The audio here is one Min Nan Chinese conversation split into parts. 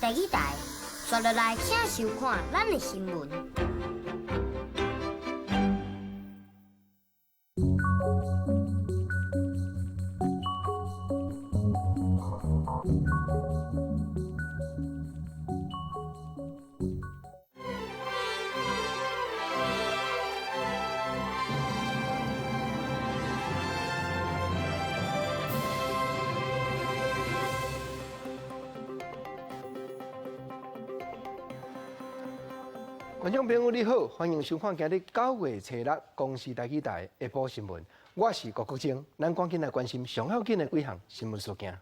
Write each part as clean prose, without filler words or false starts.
台語台，刷落來請收看咱的新聞。觀眾朋友你好，歡迎收看今日9月初6公視台語台下晡新聞。我是郭國晶，咱趕緊來關心上要緊的幾項新聞事件。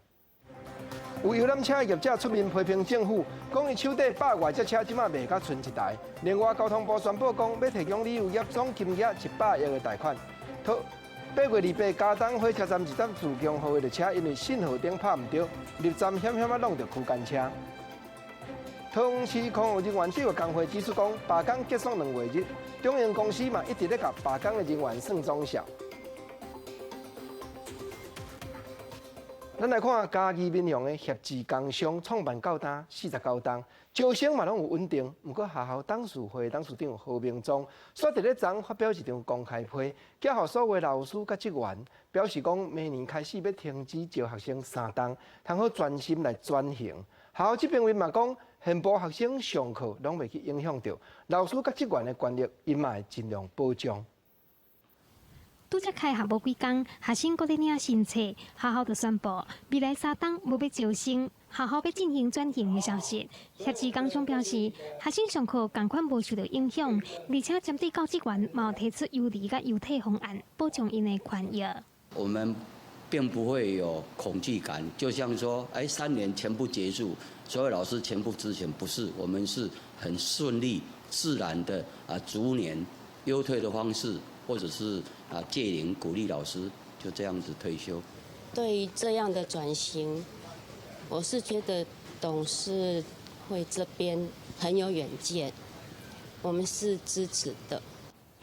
有遊覽車業者出面批評政府，講伊手底百外隻車，這馬賣甲賰一台。另外，交通部宣布講，欲提供旅遊業總金額100億的貸款。8月28，佳冬火車站一站自強號的列車，因為信號燈拍毋著，入站險險仔挵著區間車。桃園市空務人員這個工會指出講，罷工結束2月日，中營公司嘛一直咧共罷工的人員算總數。咱來看嘉義民雄的協志工商創辦到今49冬，招生嘛攏有穩定。毋過學校董事會董事長何明忠，煞佇咧昨發表一張公開批，寄予所有老師佮職員，表示講明年開始欲停止招學生3冬，通好專心來轉型。學校這邊面嘛講，現部學生上課攏袂去影響著老師佮職員的權益，𪜶嘛會盡量保障。拄才開學無幾工，學生閣咧領新冊，學校就宣布未來3冬無欲招生，學校欲進行轉型的消息。協志工商表示，學生上課仝款無受著影響，而且針對教職員嘛有提出優離佮優退方案，保障𪜶的權益。我們並不會有恐懼感，就像說，3年全部結束，所有老師全部資遣，不是，我們是很順利、自然的啊，逐年優退的方式。或者是啊，屆齡鼓勵老師就這樣子退休。對於這樣的轉型，我是覺得董事會這邊很有遠見，我們是支持的。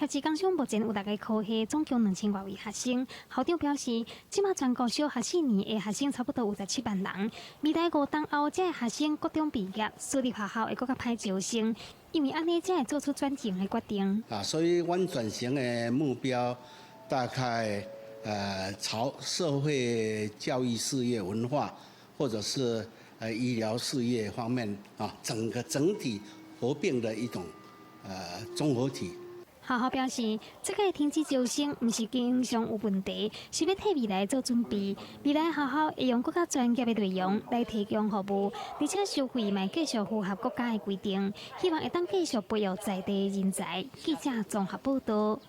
協志工商目前有6個科系，總共2000外位學生。校長表示，這馬全國小學四年的學生差不多有17萬人。未來5冬後，這个學生國中畢業，私立學校會閣較歹招生，因為按呢才會做出轉型的決定。啊，所以阮轉型的目標大概朝社會教育事業、文化，或者是醫療事業方面啊，整個整體合併的一種綜合體。學校表示，這個停止招生毋是經營上有問題，是欲替未來做準備。未來學校會用閣較專業的內容來提供服務，而且收費嘛繼續符合國家的規定，希望會當繼續培育在地人才。記者綜合報道。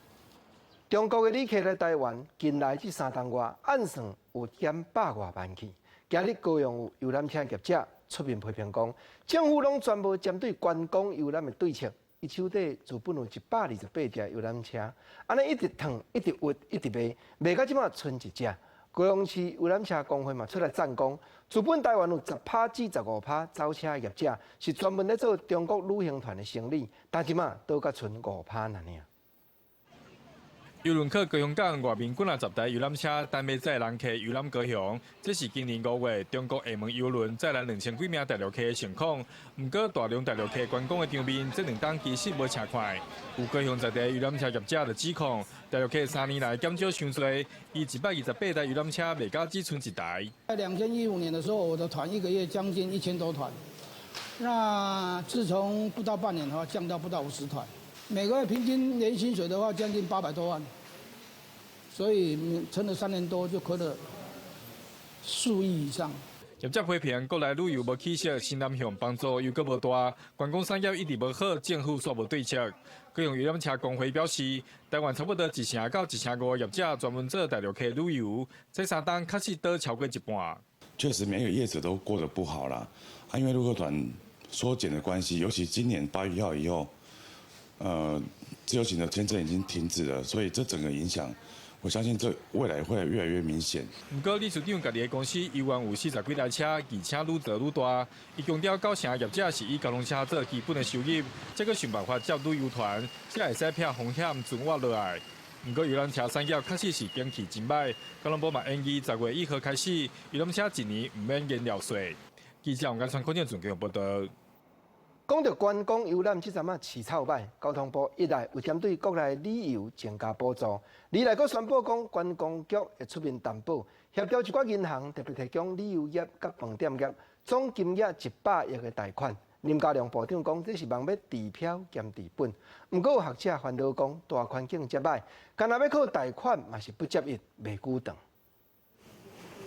中國的旅客來台灣，近來這3冬外，按算有減百外萬去。今日高雄有遊覽車業者出面批評講，政府攏全無針對觀光遊覽的對策。伊手底自本有128台遊覽車，按呢一直褪，一直挖，一直賣，賣到這馬賰一隻。高雄市遊覽車公會嘛出來讚講，自本台灣有10%至15%走車業者是專門咧做中國旅行團的生意，但這馬倒閣賰5%爾爾。郵輪靠高雄港外面幾若十台遊覽車，等欲載人客遊覽高雄。這是今年5月中國廈門郵輪載來2000幾名大陸客的情況。毋過大量大陸客觀光的場面，這兩冬其實無誠看。有高雄在地遊覽車業者就指控，大陸客3年來減少傷濟，伊128台遊覽車賣到只賰一台。在2015年的時候，我的團一個月將近1000多團，那自從不到半年的話，降到不到50團。每個月平均年薪水的話，將近800多萬，所以撐了3年多就虧了數億以上。業者批評國內旅遊無起色，新南向幫助又閣無大，觀光產業一直無好，政府煞無對策。高雄遊覽車公會表示，台灣差不多1成到1.5成業者專門做大陸客旅遊，這3冬確實倒超過一半。確實，每個業者都過得不好啦，啊，因為陸客團縮減的關係，尤其今年8月1號以後。自由行的簽證已經停止了，所以這整個影響，我相信這未來會越來越明顯。毋過理事長家己的公司猶原有40幾台車，而且愈做愈大。伊強調九成業者是以交通車做基本的收入，才閣想辦法接旅遊團，才會使避風險存活落來。毋過遊覽車產業確實是景氣真䆀，交通部嘛建議10月1號開始，遊覽車一年毋免燃料稅。記者王家川、柯建俊報道。講到觀光遊覽，這陣仔市臭䆀，交通部一來有針對國內旅遊增加補助，二來閣宣布講觀光局會出面擔保，協調一寡銀行特別提供旅遊業佮飯店業總金額100億的貸款。林佳龍部長講，這是望欲治標兼治本。毋過有學者煩惱講，大環境遮䆀，干焦欲靠貸款嘛是不接一，袂久長。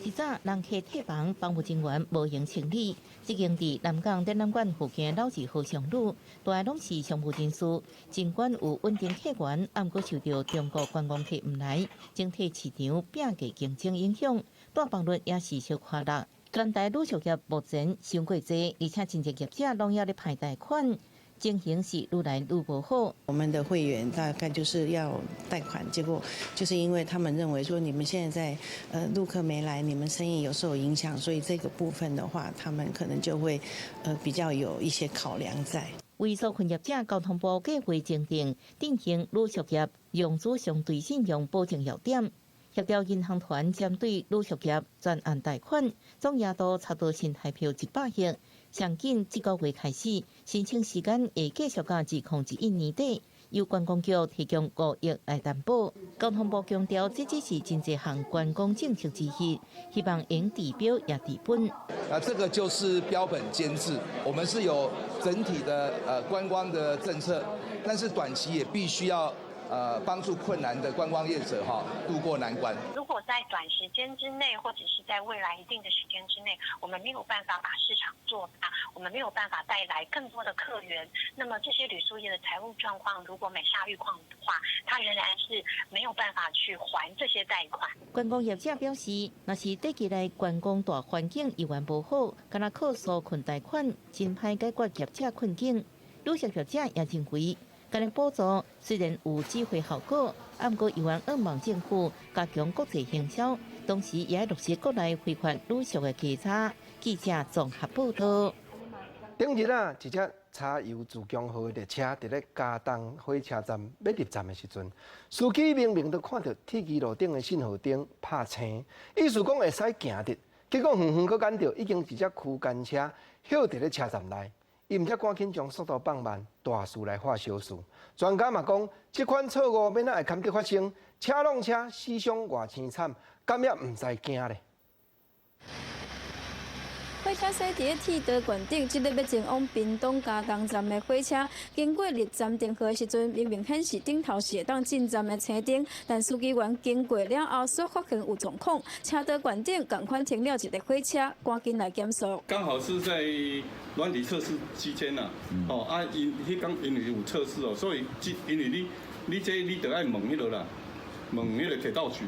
一早人客退房，房務人員無閒清理。這間佇南港展覽館附近的老字號商旅，大攏是商務人士。儘管有穩定客源，毋過受著中國觀光客毋來，整體市場變價競爭影響，帶房率也是小可落。全台旅宿業目前傷過濟，而且真濟業者攏猶咧派貸款，情形是愈來愈無好。我們的會員大概就是要貸款，結果就是因為他們認為說你們現在在陸客沒來，你們生意有受影響，所以這個部分的話，他們可能就會比較有一些考量在。為紓困業者，交通部計劃訂定振興旅宿業融資相對信用保證要點，協調銀行團針對旅宿業專案貸款，總額度差不多新台幣100億。上緊這個月開始，申請時間會繼續到2021年底，由觀光局提供5億來擔保。交通部強調，這只是真濟項觀光政策之一，希望用治標也治本。啊，這個就是標本兼治，我們是有整體的觀光的政策，但是短期也必須要幫助困難的觀光業者哈渡過難關。如果在短時間之內，或者是在未來一定的時間之內，我們沒有辦法把市場做大，我們沒有辦法帶來更多的客源，那麼這些旅宿業的財務狀況如果每下愈況的話，它仍然是沒有辦法去還這些貸款。觀光業者表示，若是短期內觀光大環境依然無好，干焦靠紓困貸款，真歹解決業者困境。旅宿業者也認為，這個補助雖然有指揮效果，毋過猶原向望政府加強國際行銷，同時也落實國內非法旅宿的稽查。記者綜合報道。頂日啊，一隻柴油自強號的列車佇咧佳冬火車站欲入站的時陣，司機明明都看著鐵支路頂的信號燈拍青，意思講會使行得，結果遠遠閣感著已經一隻區間車歇佇咧車站內。伊毋才趕緊將速度放慢，大事來化小事。專家嘛講，這款錯誤欲按怎會堪得發生？車挵車死傷偌凄慘，敢也毋知驚咧。火車駛佇咧鐵道懸頂，這个欲前往屏東佳冬站的火車，經過入站燈號的時陣，明明顯示頂頭是會當進站的青燈，但司機員經過了後，煞發現有狀況，車道懸頂仝款停了一个火車，趕緊來減速。剛好是在軟體測試期間呐，哦啊，𪜶彼工因為有測試哦，所以這因為你你這你著愛問彼个啦，問彼个鐵道局。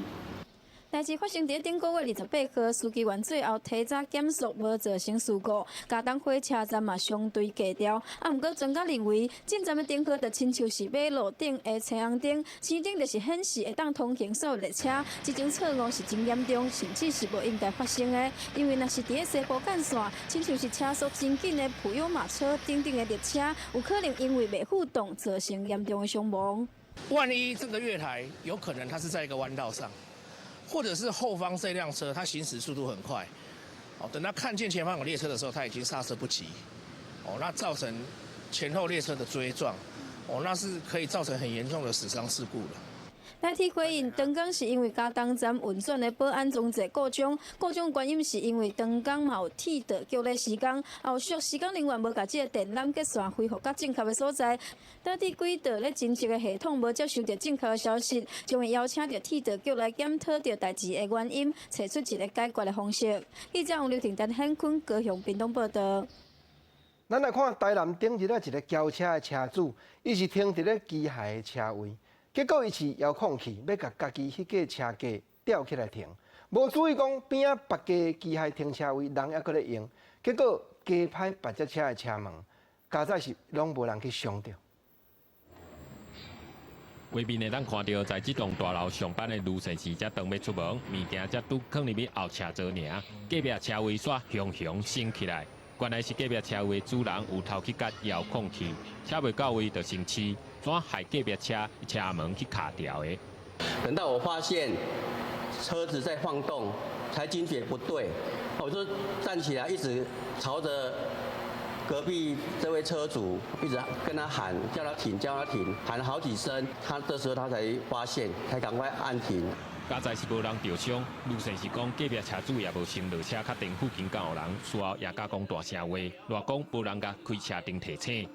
代誌發生佇頂個月28號，司機員最後提早減速，無造成事故。佳冬火車站嘛相對低調。啊，毋過專家認為，進站的燈號就親像是馬路頂的青紅燈，青燈就是顯示會當通行所有列車。這種錯誤是真嚴重，甚至是無應該發生的。因為若是佇咧西部幹線，親像是車速真緊的普悠瑪車等等的列車，有可能因為袂赴動，造成嚴重的傷亡。萬一這個月台有可能它是在一個彎道上。或者是後方這輛車，它行駛速度很快，哦，等他看見前方有列車的時候，他已經剎車不及，哦，那造成前後列車的追撞，哦，那是可以造成很嚴重的死傷事故的。台鐵回應，當工是因為佳冬站運轉的保安裝置故障，故障原因是因為當工嘛有鐵道局咧施工，後續施工人員無共這个電纜結線恢復到正確的所在，導致軌道咧偵測的系統無接收著正確的消息，將會邀請著鐵道局來檢討著代誌的原因，揣出一个解決的方式。記者王劉婷、陳顯坤高雄屏東報道。咱來看台南頂日啊，一个轎車的車主，伊是停佇咧機械的車位。結果伊飼遙控器，欲共家己彼架車架吊起來停，無注意講邊仔別家機械停車位人猶閣咧用，結果加歹別隻車的車門，佳哉是攏無人去傷著。畫面會當看著，在這棟大樓上班的女先生才當欲出門，物件才拄囥入去後車座爾，隔壁車位煞雄雄升起來。原來是隔壁車位主人有偷去結遙控器，車未到位就先試，怎害隔壁車車門去卡掉的。等到我發現車子在晃動，才驚覺不對，我就站起來，一直朝着隔壁這位車主一直跟他喊，叫他停，叫他停，喊了好幾聲，他這時候他才發現，才趕快按停。佳哉是無人著傷，路線是講隔壁車主也無先落車確定附近敢有人，事後也敢講大聲話，賴講無人共開車燈提醒。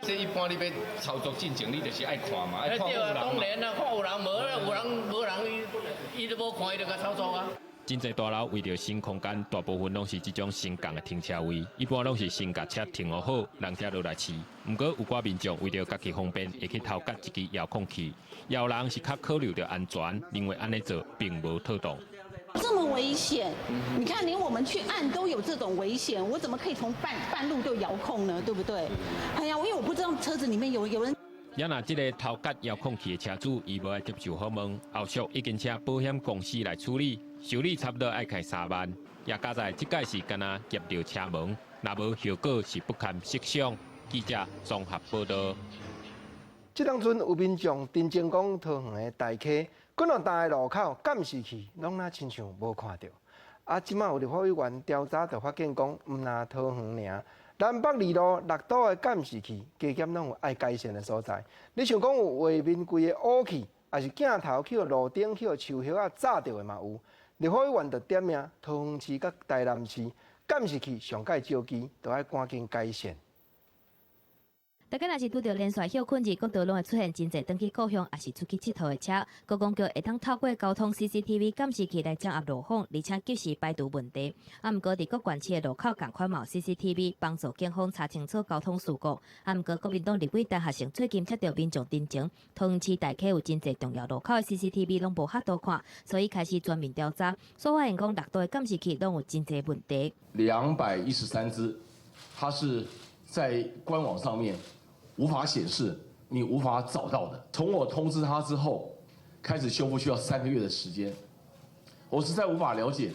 這一般你欲操作進前，你就是愛看嘛，愛看有人嘛。當然啦，看有人無啦，有人無人，伊都無看，伊就共操作啊。真濟大樓為著省空間，大部分攏是這種升降的停車位，一般攏是先共車停予好，人才落來試。毋過有寡民眾為著家己方便，會去偷結一支遙控器。有人是較考慮著安全，認為按呢做並無妥當。這麼危險，你看連我們去按都有這種危險，我怎麼可以從半路就遙控呢？對不對？哎呀，因為我不知道車子裡面有人。也若這个偷結遙控器的車主，伊無愛接受訪問，後續已經請保險公司來處理，修理差不多愛開3萬。也佳哉這擺是干焦夾著車門，若無後果是不堪設想。記者綜合報導。這當陣有民眾陳情講，桃園的大溪幾若大的路口監視器攏若親像無看著。啊，這馬有立法委員調查就發現講，毋但桃園爾，南北二路六堵的監視器加減攏有愛改善的所在。你像講有畫面規个烏去，抑是鏡頭去予路頂去予樹葉仔炸著的嘛有。立法委員就點名桃園市佮台南市監視器上蓋少支，都愛趕緊改善。大家若是拄著連續歇睏日，國道攏會出現真濟轉去故鄉，抑是出去𨑨迌的車。高公局會當透過交通 CCTV 監視器來掌握路況，而且及時排除問題。啊，毋過佇各縣市的路口仝款嘛有 CCTV，幫助警方查清楚交通事故。啊，毋過國民黨立委陳學聖最近接著民眾陳情，桃園市大溪有真濟重要路口的 CCTV 攏無法度看，所以開始全面調查。所發現講六堵的監視器攏有真濟問題。 213支，它是在官網上面無法顯示，你無法找到的。從我通知他之後，開始修復需要3個月的時間，我實在無法了解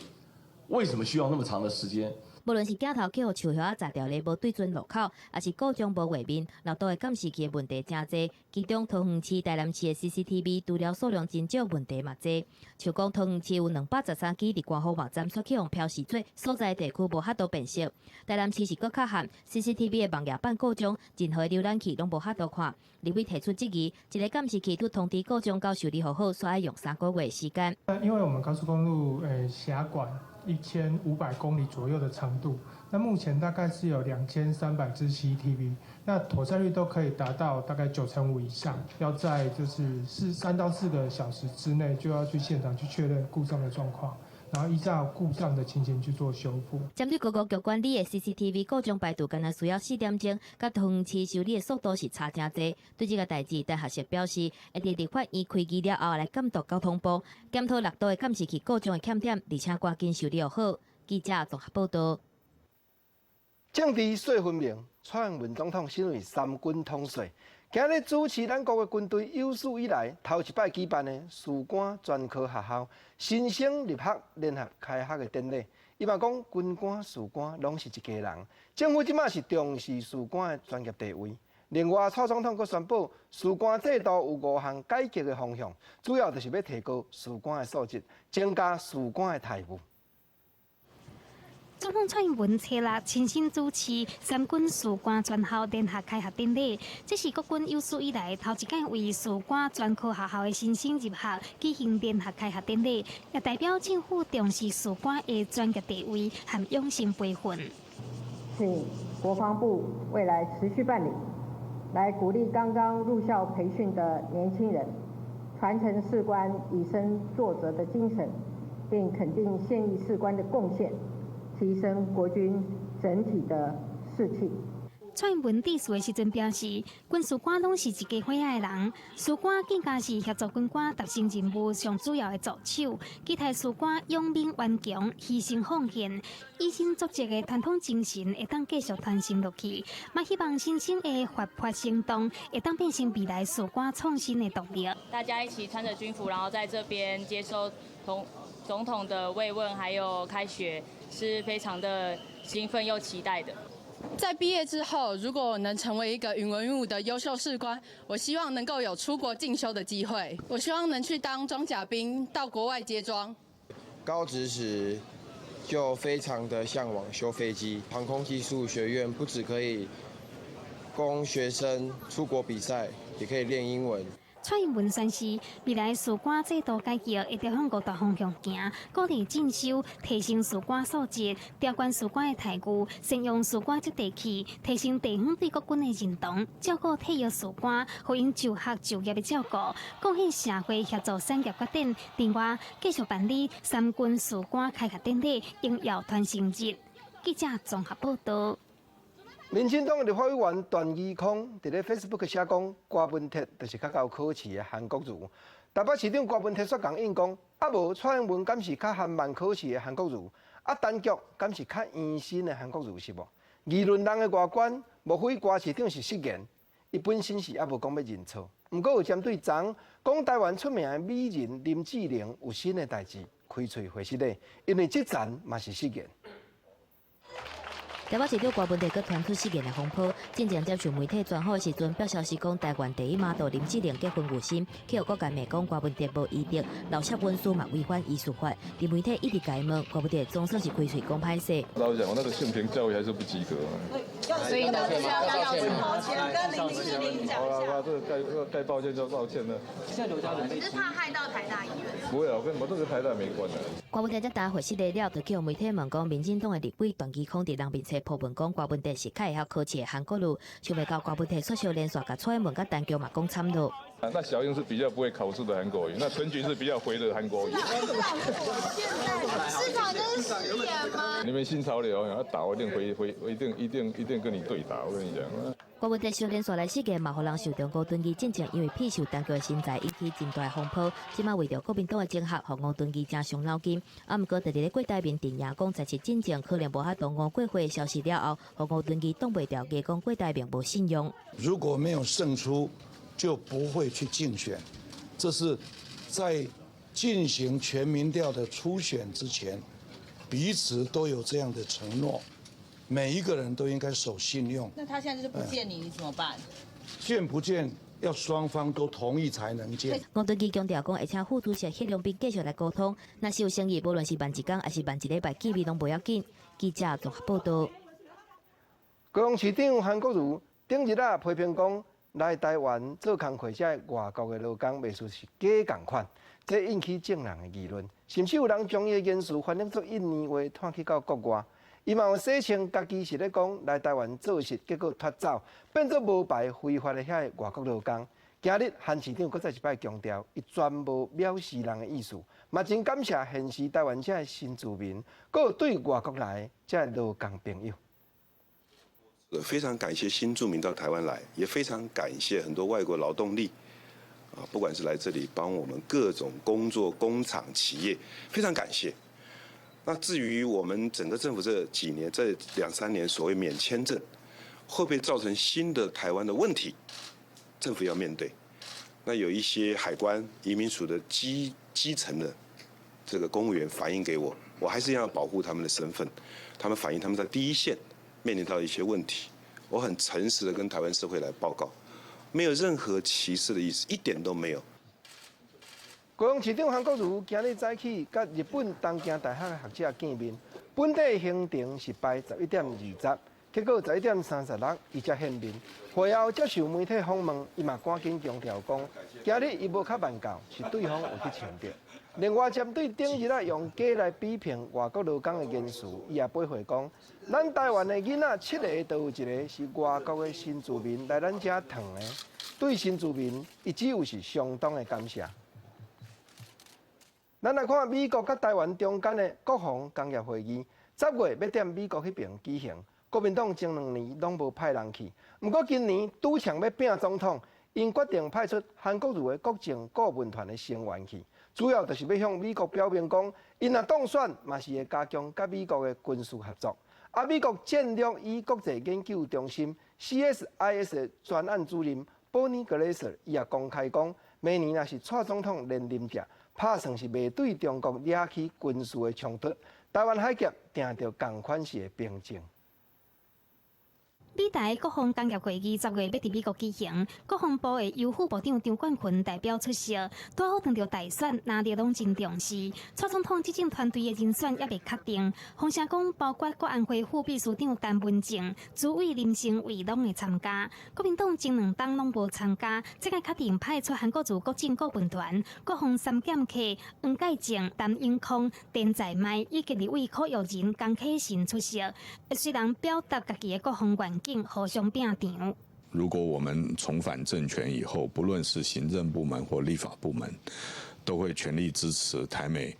為什麼需要那麼長的時間。無論是鏡頭去予樹葉仔砸著咧，無對準路口，抑是故障無畫面，六堵的監視器的問題誠濟。其中桃園市、台南市的 CCTV 除了數量真少，問題嘛濟。像講桃園市有213支佇官方網站煞去予標示做所在地區無法度辨識。台南市是閣較慘，CCTV 的網頁版故障，任何瀏覽器攏無法度看。立委提出質疑，一个監視器拄通知故障到修理予好，煞愛用3個月時間。因為我們高速公路轄管1500公里左右的長度，那目前大概是有2300支 CCTV，那妥善率都可以達到大概95%以上，要在就是3到4個小時之內就要去現場去確認故障的狀況，然後依照故障的情形去做修復。針對高公局管理的 CCTV 故障排除，干焦需要4點鐘，佮桃園市修理的速度是差誠濟。對這个代誌，陳學聖表示，會佇立法院開議了後來監督交通部，檢討六堵的監視器故障的欠點，而且趕緊修理好。記者綜合報導。政治說分明，蔡英文總統身為三軍統帥，今日主持咱國的軍隊有史以來頭一擺舉辦的士官專科學校新生入學聯合開學的典禮。伊嘛講，軍官、士官攏是一家人。政府這馬是重視士官的專業地位。另外，蔡總統閣宣布，士官制度有五項改革的方向，主要就是欲提高士官的素質，增加士官的待遇。總統蔡英文初六親身主持三軍士官專校聯合開學典禮，這是國軍有史以來頭一擺為士官專科學校的新生入學舉行聯合開學典禮，也代表政府重視士官的專業地位和養成培訓。請國防部未來持續辦理，來鼓勵剛剛入校培訓的年輕人，傳承士官以身作則的精神，並肯定現役士官的貢獻。提升國軍整體的士氣。蔡英文致辭的時陣表示，軍士官攏是一家伙仔的人，士官更加是協助軍官達成任務上主要的助手。期待士官勇猛頑強、犧牲奉獻、以身作則的傳統精神會當繼續傳承落去。嘛希望新生的活潑行動會當變成未來士官創新的動力。大家一起穿着軍服，然後在這邊接受總統的慰問，還有開學，是非常的興奮又期待的。在畢業之後，如果能成為一個允文允武的優秀士官，我希望能夠有出國進修的機會。我希望能去當裝甲兵，到國外接裝。高職時就非常的嚮往修飛機。航空技術學院不只可以供學生出國比賽，也可以練英文。蔡英文宣示，未來士官制度改革會朝向五大方向行，鼓勵進修，提升士官素質，調懸士官的待遇，善用士官接地氣，提升地方對國軍的認同，照顧退役士官，予𪜶就學就業的照顧，貢獻社會協助產業發展。另外，繼續辦理三軍士官開學典禮，榮耀傳承日。記者綜合報道。民進黨的立法委員段宜康佇咧 Facebook 寫講，郭文鐵就是較𠢕考試的韓國瑜。台北市長郭文鐵煞共應講，啊無蔡英文敢是較緩慢考試的韓國瑜，啊陳菊敢是較圓身的韓國瑜是無？議論人的外觀，莫非郭市長是失言？伊本身是猶無講欲認錯，毋過有針對昨講台灣出名的美人林志玲有新的代誌，開喙回失禮，因為這層嘛是失言。台北市長郭文鐵閣傳出失言的風波，進前接受媒體專訪的時陣，爆消息講台灣第一 model 林志玲結婚有心，去予國界罵講郭文鐵無醫德，漏寫文書嘛違反醫師法。佇媒體一直共伊問，郭文鐵總算是開喙講歹勢。老實講，我那個性平教育還是不及格。所以呢，要道歉，跟林志玲講一下。好啦，這個該該抱歉就抱歉了。現在劉家人只是怕害到台大醫院。不會啊，我跟我這個台大沒關的。郭文鐵這答回失禮了，就去予媒體問講，民進黨的立委段宜康佇人面前鋪文講郭文鐵是較會曉考試的韓國瑜，想袂到郭文鐵煞相連續共蔡英文佮陳菊嘛講慘囉。那小英是比較不會考試的韓國瑜，那陳菊是比較肥的韓國瑜。現在市場就是失言嗎？你們新潮流要打，我一定回回，我一定一定一定跟你對打，我跟你講。郭文鐵相連續來失言嘛，予人受中吳敦義進前因為屁秀陳菊的身材引起真大風波，這馬為著國民黨的整合，予吳敦義誠傷腦筋。啊，毋過佇咧郭台銘陣營講在這進前可能無法度吳過會消息了後，予吳敦義擋袂牢，伊講郭台銘無信用。如果沒有勝出，就不會去競選。這是在進行全民調的初選之前，彼此都有這樣的承諾。每一個人都應該守信用。那他現在就是不見你，你怎麼辦？見不見要雙方都同意才能見。吳敦義強調講，會請副主席謝龍斌繼續來溝通。若是有誠意，無論是慢一工，抑是慢一禮拜見面，攏無要緊。記者綜合報道。高雄市長韓國瑜頂日啊批評講，來台灣做工課這外國的勞工，袂輸是假仝款，這引起眾人的議論，甚至有人將伊的言辭翻譯做印尼話，傳去到國外。伊嘛有聲稱，家己是咧講來台灣做事，結果脫走，變做無牌非法的遐个外國勞工。今日韓市長閣再一擺強調，伊全無藐視人的意思，嘛真感謝現時台灣這个新住民，閣有對外國來這個勞工朋友。非常感謝新住民到台灣來，也非常感謝很多外國勞動力，啊，不管是來這裡幫我們各種工作、工廠、企業，非常感謝。那至於我們整個政府這幾年、這兩三年所謂免簽證，會不會造成新的台灣的問題？政府要面對。那有一些海關、移民署的基基層的這個公務員反映給我，我還是要保護他們的身份。他們反映他們在第一線面臨到一些問題，我很誠實的跟台灣社會來報告，沒有任何歧視的意思，一點都沒有。高雄市長韓國瑜今日早起佮日本東京大學的學者見面，本底行程是排11:20，結果11:36伊才現面。會後接受媒體訪問，伊嘛趕緊強調講，今日伊無較慢到，是對方有去穿著。另外，針對頂日啊用假來比評外國勞工的言辭，伊也駁回講，咱台灣的囡仔七个就有一个是外國的新住民來咱遮蹛的，對新住民，伊只有是相當的感謝。咱來看美國佮台灣中間的國防工業會議，10月欲佇美國彼爿舉行，國民黨前兩年攏無派人去，毋過今年拄巧欲拼總統，𪜶決定派出韓國瑜的國政顧問團的成員去，主要就是欲向美國表明講，𪜶若當選，嘛是會加強佮美國的軍事合作。啊，美國戰略與國際研究中心 CSIS 的專案主任保尼格雷瑟，伊也公開講，明年若是蔡總統連任者，拍算是袂對中國惹起軍事的衝突，台灣海峽定著仝款式的平靜。美台國防工業會議10月欲佇美國舉行，國防部會由副部長張冠群代表出席。拄好碰著大選，藍綠攏真重視。蔡總統執政團隊的人選猶未確定，風聲講包括國安會副秘書長陳文正、主委林成偉攏會參加。國民黨前兩冬攏無參加，這擺確定派出韓國瑜國政顧問團、國防三劍客黃介正、陳永康、田在邁以及立委柯育仁、江啟臣出席。雖然表達家己的國防願景，互相拚場。如果我們重返政權以後，不論是行政部門或立法部門，都會全力支持台美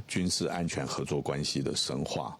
軍事安全合作關係的深化，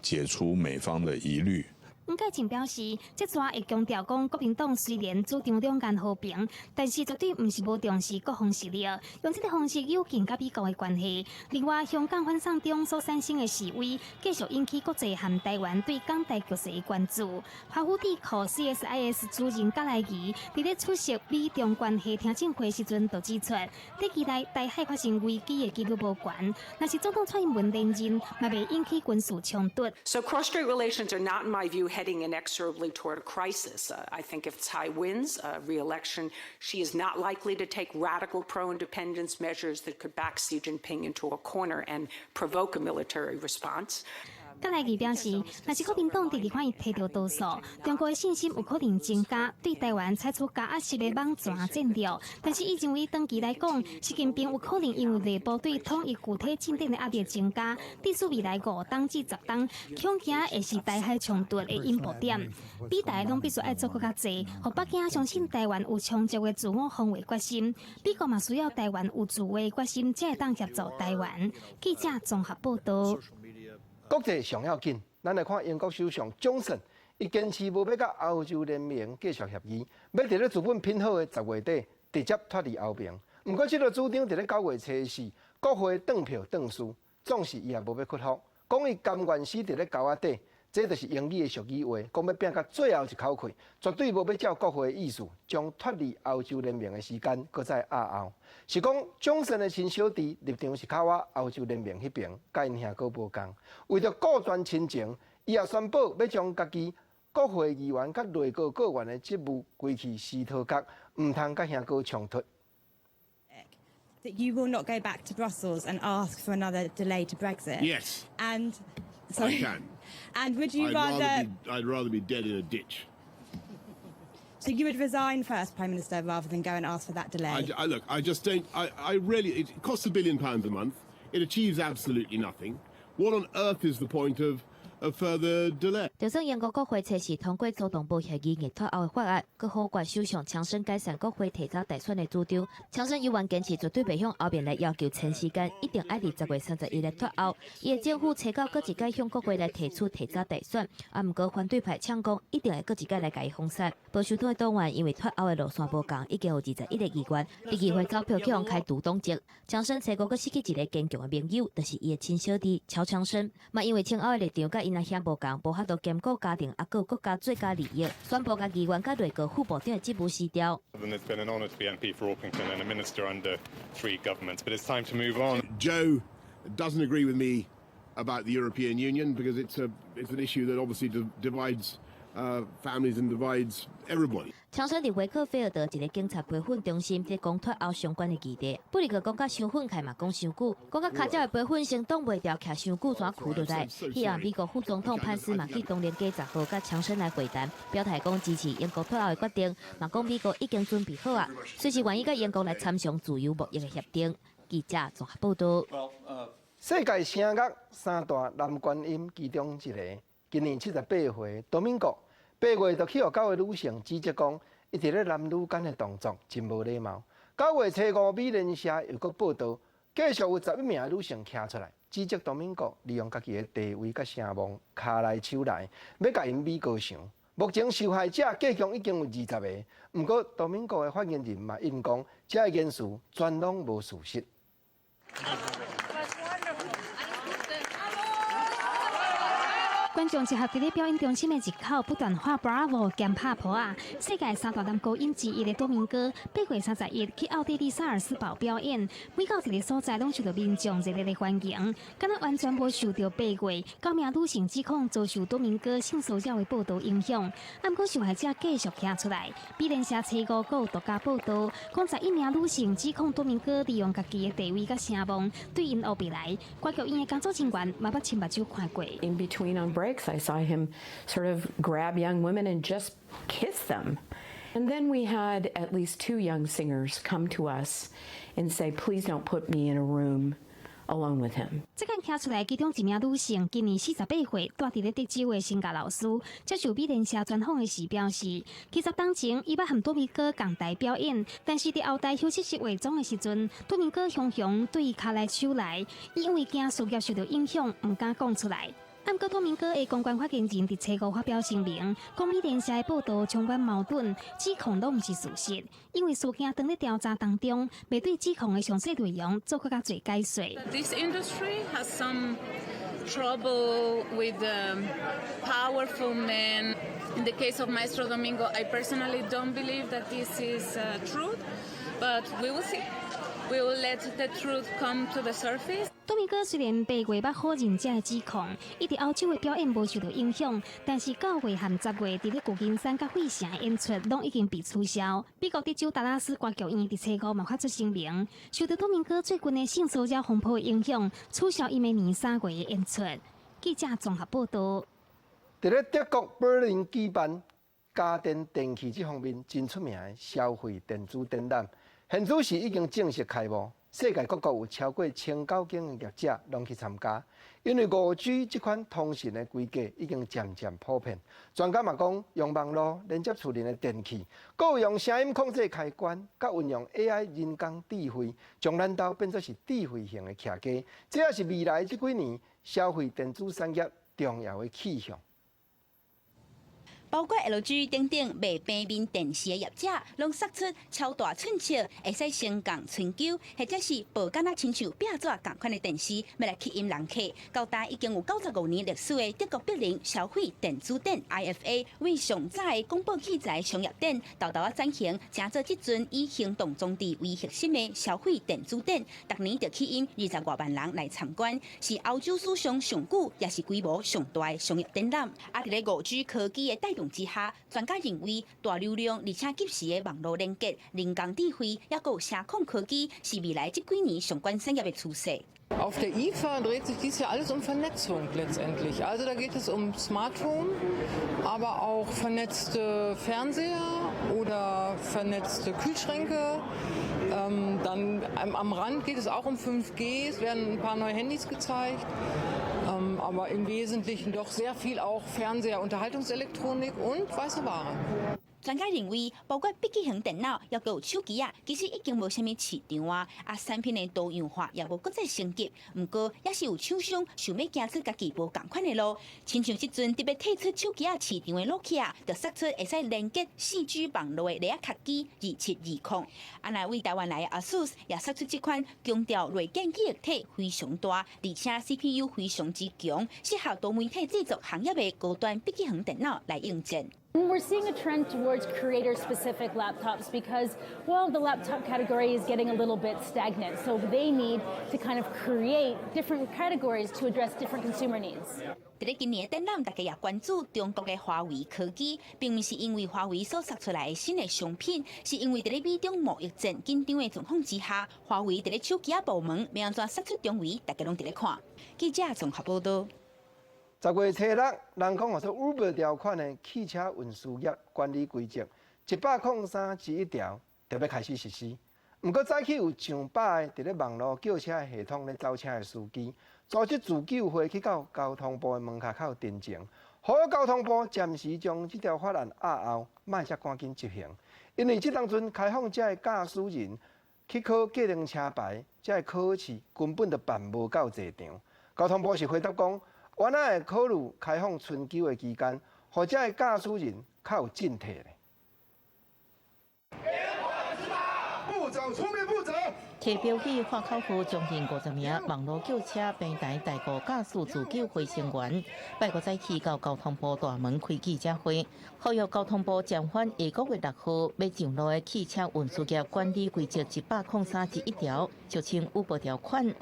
解除美方的疑慮。黃介正表示，這逝會強調講，國民黨雖然主張兩岸和平，但是絕對毋是無重視國防實力，用這个方式誘近佮美國的關係。另外，香港反送中所產生的示威，繼續引起國際和台灣對港台局勢的關注。華府智庫 CSIS 主任葛萊儀佇咧出席美中關係聽證會時陣，就指出，短期內台海發生危機的幾率無懸，若是總統蔡英文連任，嘛袂引起軍事衝突。 So cross-strait relations are not, in my view, heading inexorably toward a crisis. I think if Tsai wins re-election, she is not likely to take radical pro-independence measures that could back Xi Jinping into a corner and provoke a military response. 葛萊儀表示，若是國民黨佇立法院提著多數，中國的信心有可能增加，對台灣採取加壓式的網權戰略。但是，伊認為長期來講，習近平有可能因為內部對統一具體進展的壓力增加，致使未來5冬至10冬，恐驚會是台海衝突的引爆點。美台攏必須愛做閣較濟，予北京相信台灣有充足的自我防衛決心。美國嘛需要台灣有自衛決心，才會當協助台灣。記者綜合報道。國際上要緊，咱來看英國首相強森，伊堅持無欲佮歐洲聯盟繼續協議，欲佇咧資本品好的10月底直接脫離歐盟。毋過，這个主張佇咧9月初四，國會斷票斷輸，總是伊也無欲屈服，講伊甘願死佇咧溝仔底，這就是英語的俗語話，講欲拚到最後一口氣，絕對無欲照國會的意思，將脫離歐洲聯盟的時間閣再押後。是講強森的親小弟立場是較倚歐洲聯盟彼爿，佮𪜶兄哥無仝。為著顧全親情，伊也宣布欲將家己國會議員佮內閣閣員的職務歸去司徒閣，毋通佮兄哥衝突。 That you will not go back to Brussels and ask for another delay to Brexit? Yes. And sorry. I can. And would you I'd rather? I'd rather be dead in a ditch. So you would resign first, Prime Minister, rather than go and ask for that delay? I look, I just don't. I really. It costs £1 billion a month. It achieves absolutely nothing. What on earth is the point of further delay? 就算英國國會初四通過阻擋無協議硬脫歐的法案，閣否決首相強生解散國會提早大選的主張。強生猶原堅持絕對袂向歐盟來要求延時間，一定愛佇10月31日脫歐。伊的政府初九閣一擺向國會來提出提早大選，啊，毋過反對派嗆講一定會閣一擺來共伊封殺。保守黨的黨員因為脫歐的路線無仝，已經有21個議員佇議會走票去予開除黨籍。強生初五閣失去一个堅強的盟友，就是伊的親小弟喬長生，嘛因為親歐的立場佮𪜶阿兄無仝，無法度兼顧家庭，抑閣有國家最佳利益，宣布共議員佮內閣副部長的職務辭掉。 And it's been an honour to be MP for Orpington and a minister under three governments, but it's time to move on. Joe doesn't agree with me about the European Union because it's an issue that obviously divides families and divides everybody. 強生佇威克菲爾德一个警察培訓中心，佇講脫歐相關的議題，不過講甲傷憤慨嘛，講傷久，講甲跤爪的培訓生擋袂牢，徛傷久怎跍落來。彼後美國副總統潘斯嘛去唐寧街10號佮強生來會談，表態講支持英國脫歐的決定，嘛講美國已經準備好啊，隨時願意佮英國來參詳自由貿易的協定。記者綜合報道。世界聲樂三大男高音其中一个，今年78歲，多敏哥。8月就去予九个女性指責講，伊佇咧男女間的動作真無禮貌。9月初五，美聯社又閣報道，繼續有11名女性徛出來指責多敏哥利用家己的地位佮聲望，跤來手來，欲共𪜶比高尚。目前受害者計共已經有20个，毋過多敏哥的發言人嘛應講，這个言辭全攏無事實。觀眾集合佇咧表演中心的入口，不斷喊 Bravo 兼拍噗仔。世界三大男高音之一的多明戈，8月31去奧地利薩爾斯堡表演，每到一个所在攏受到民眾熱烈的歡迎，敢若完全無受著8月九名女性指控遭受多明戈性騷擾的報道影響。毋過受害者繼續站出來，美聯社初五閣有獨家報道，講11名女性指控多明戈利用家己的地位佮聲望，對𪜶烏白來。歌劇院的工作人員嘛捌親目睭看過。 In between on breaks, I saw him sort of grab young women and just kiss them. And then we had at least two young singers come to us and say, "Please don't put me in a room alone with him." 這間站出來，其中一名女性今年48歲，住佇咧德州的聲樂老師，接受美聯社專訪的時表示，其實當前伊捌和多明戈仝台表演，但是佇後台休息室化妝的時陣，多明戈雄雄對伊跤來手來，伊因為驚事業受到影響，毋敢講出來。毋過多明戈的公關發言人佇初五發表聲明，講美聯社的報道充滿矛盾，指控攏毋是事實，因為事件當咧調查當中，未對指控的詳細內容做閣較濟解說。 This industry has some trouble with powerful men. In the case of Maestro Domingo, I personally don't believe that this is truth, but we will see. We will let the truth come to the surface. 多明戈雖然8月捌否認這个指控，伊佇歐洲的表演無受到影響，但是9月和10月佇咧舊金山佮費城的演出攏已經被取消。美國德州達拉斯歌劇院佇初五嘛發出聲明，受到多明戈最近的性騷擾風波的影響，取消伊明年3月的演出。記者綜合報道。佇咧德國柏林舉辦家電電器這方面真出名的消費電子展覽，現此時已經正式開幕。世界各國有超過1900間的業者攏去參加，因為5G 這款通訊的規格已經漸漸普遍。專家嘛講，用網路連接厝內的電器，閣有用聲音控制開關，佮運用 AI 人工智慧，將咱兜變做是智慧型的徛家。這也是未來這幾年消費電子產業重要的去向。包括 LG 等等賣平面電視的業者，攏釋出超大寸尺，會使升降春秋，或者是薄敢若親像壁紙仝款的電視，欲來吸引人客。到今已經有95年歷史的德國柏林消費電子展 IFA，為上早的廣播器材商業展，沓沓仔展現，成做這陣以行動裝置為核心的消費電子展，逐年就吸引20外萬人來參觀，是歐洲史上上久，也是規模上大的商業展覽。啊，佇咧5G 科技的帶動之下，專家認為大流量而且及時的網路連結、人工智慧，抑閣有聲控科技，是未來這幾年相關產業的趨勢。 Auf der IFA dreht sich dies Jahr alles um Vernetzung letztendlich. Also da geht es um Smart Home, aber auch vernetzte Fernseher oder vernetzte Kühlschränke. Dann am Rand geht es auch um 5G, es werden ein paar neue Handys gezeigt. Aber im Wesentlichen doch sehr viel auch Fernseher, Unterhaltungselektronik und weiße Ware. 專家認為，包括筆記型電腦，抑閣有手機仔，其實已經無啥物市場啊。啊，產品的多樣化也無閣再升級。毋過，也是有廠商想欲行出家己無仝款的路。親像這陣特別退出手機仔市場的諾基亞，就釋出會使連結4G 網路的雷仔殼機2720。啊，若為台灣來的 ASUS 也釋出這款強調內建記憶體非常大，而且 CPU 非常之強，適合多媒體製作行業的高端筆記型電腦來應戰。 We're seeing a trend towards creator-specific laptops because, well, the laptop category is getting a little bit stagnant. So they need to kind of create different categories to address different consumer needs. 佇咧今年的展覽，大家也關注中國的華為科技，並毋是因為華為所釋出來的新的商品，是因為佇咧美中貿易戰緊張的狀況之下，華為佇咧手機仔部門欲按怎殺出重圍，大家攏佇咧看。記者綜合報道。10月初六，人講號做 Uber 條款的汽車運輸業管理規則103.1條就欲開始實施。毋過早起有上百个佇咧網路叫車系統咧走車的司機，組織自救會去到交通部的門跤口陳情，呼籲交通部暫時將這條法案押後，莫遮趕緊執行。因為這當陣開放這个駕駛人去考計程車牌，這个考試根本就辦無夠濟場。交通部是回答講，原來會考慮開放春秋的期間，予這个駕駛人較有進退咧。部長出面負責。提標記發口號將近50名網路叫車平台代僱駕駛自救會成員，拜五早起到交通部大門開記者會，呼籲交通部暫緩下個月6號欲上路的汽車運輸業管理規則103.11條，俗稱 Uber 條款。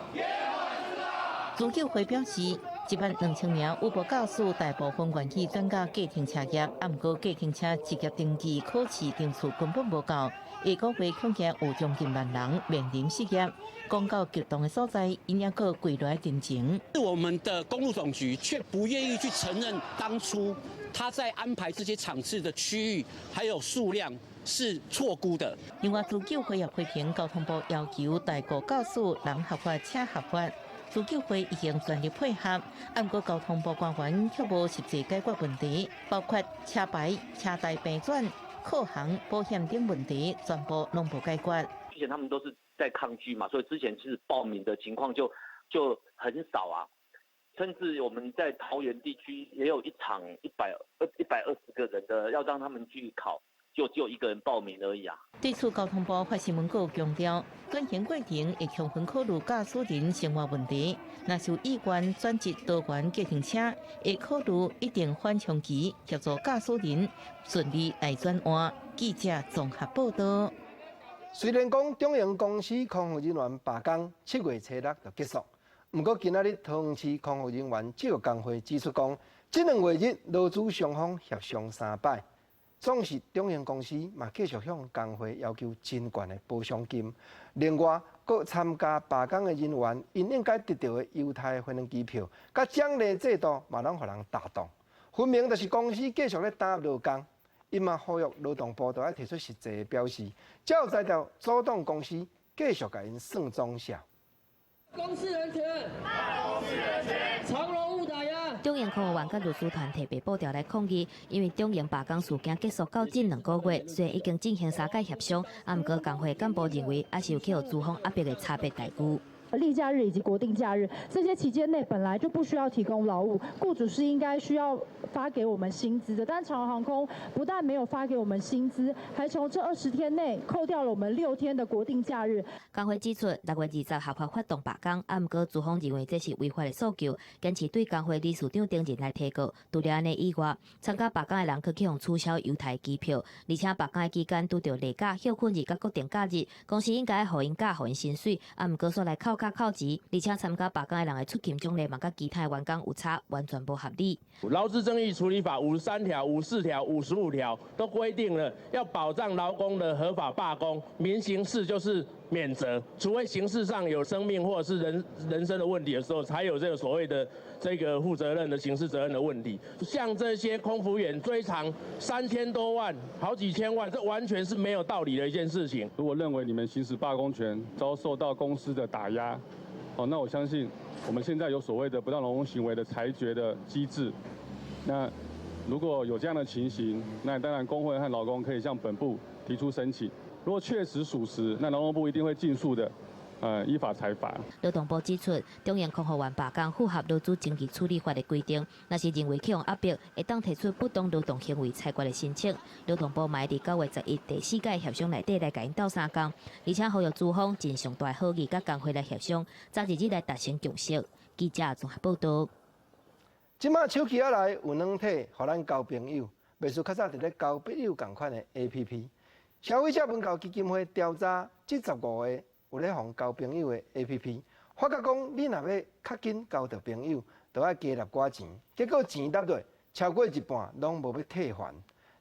自救會表示，1萬2000名 Uber 駕駛大部分願意轉駕計程車業，啊，毋過計程車執業登記考試場次根本無夠，下個月恐驚有將近萬人面臨失業。講到激動的所在，𪜶猶閣跪落來陳情。我們的公路總局卻不願意去承認當初他在安排這些場次的區域還有數量是錯估的。另外，自救會也批評交通部要求代僱駕駛人合法車合法。自救會已經全力配合，毋過交通部官員卻無實際解決問題，包括車牌、車貸平轉、靠行、保險等問題，全部攏無解決。之前他們都是在抗拒嘛，所以之前其實報名的情況就很少啊。甚至我們在桃園地區也有一場120個人的，要讓他們去考，就只有一個人報名而已啊。對此，交通部發新聞稿強調，轉型過程會充分考慮駕駛人生活問題。若是有意願轉職多元計程車，會考慮一定緩衝期，協助駕駛人順利來轉換。記者綜合報道。雖然講長榮公司空服人員罷工7月初6就結束，毋過今仔日桃園市空服人員職業工會指出講，這兩月日勞資雙方協商三擺。總是長榮公司嘛繼續向工會要求真懸的補償金。另外，閣參加罷工的人員，𪜶應該得著的優待飛輪機票，佮獎勵制度嘛攏予人打斷。分明就是公司繼續咧耽誤勞工。𪜶嘛呼籲勞動部都愛提出實際的表示，才有才調阻擋公司繼續共𪜶算總數。公司人權，公司人權，長榮勿打壓。長榮空服員佮律師團提白布條來抗議，因為長榮罷工事件結束到這2個月，雖然已經進行三擺協商，啊，毋過工會幹部認為，猶是有去予資方壓迫的差別待遇。例假日以及國定假日這些期間內本來就不需要提供勞務，雇主是應該需要發給我們薪資的。但長榮航空不但沒有發給我們薪資，還從這20天內扣掉了我們6天的國定假日。工會指出，6月20合法發動罷工，啊，毋過資方認為這是違法的訴求，堅持對工會理事長等人來提告。除了按呢以外，參加罷工的人閣去予取消優待機票，而且罷工的期間拄著例假、歇睏日佮國定假日，公司應該予𪜶假、予𪜶薪水，啊，毋過煞來扣卡扣錢，而且參加罷工的人的出勤獎勵嘛，佮其他的員工有差，完全無合理。勞資爭議處理法53條、54條、55條都規定了，要保障勞工的合法罷工，民刑事就是免責，除非刑事上有生命或者是人身的問題的時候，才有這個所謂的這個負責任的刑事責任的問題。像這些空服員追償3000多萬、好幾千萬，這完全是沒有道理的一件事情。如果認為你們行使罷工權遭受到公司的打壓，哦，那我相信我們現在有所謂的不當勞工行為的裁決的機制。那如果有這樣的情形，那當然工會和勞工可以向本部提出申請。如果確實屬實，那勞動部一定會盡速的，依法裁罰。勞動部指出，長榮空服員罷工符合勞資爭議處理法的規定，若是認為去予壓迫，會當提出不當勞動行為裁決的申請。勞動部嘛會佇9月11第四屆協商內底來共𪜶鬥相共，而且呼籲資方盡上大好意佮工會來協商，早一日來達成共識。記者綜合報道。這馬手機仔內有軟體，予咱交朋友，袂輸較早佇咧交筆友仝款的 APP。消費者文教基金會調查這15個有咧予交朋友的 APP，發覺講你若欲較緊交著朋友，就愛加納寡錢，結果錢納落超過一半攏無欲退還。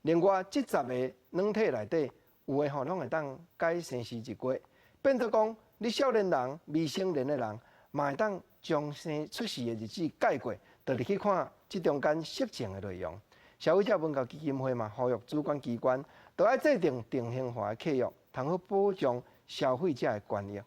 另外，這十個軟體內底有的吼攏會當改生時日月，變做講你少年人、未成年的人，嘛會當將生出世的日子改過，就入去看這中間色情的內容。消費者文教基金會嘛呼籲主管機關，都愛制定定型化的契約，通好保障消費者的權益。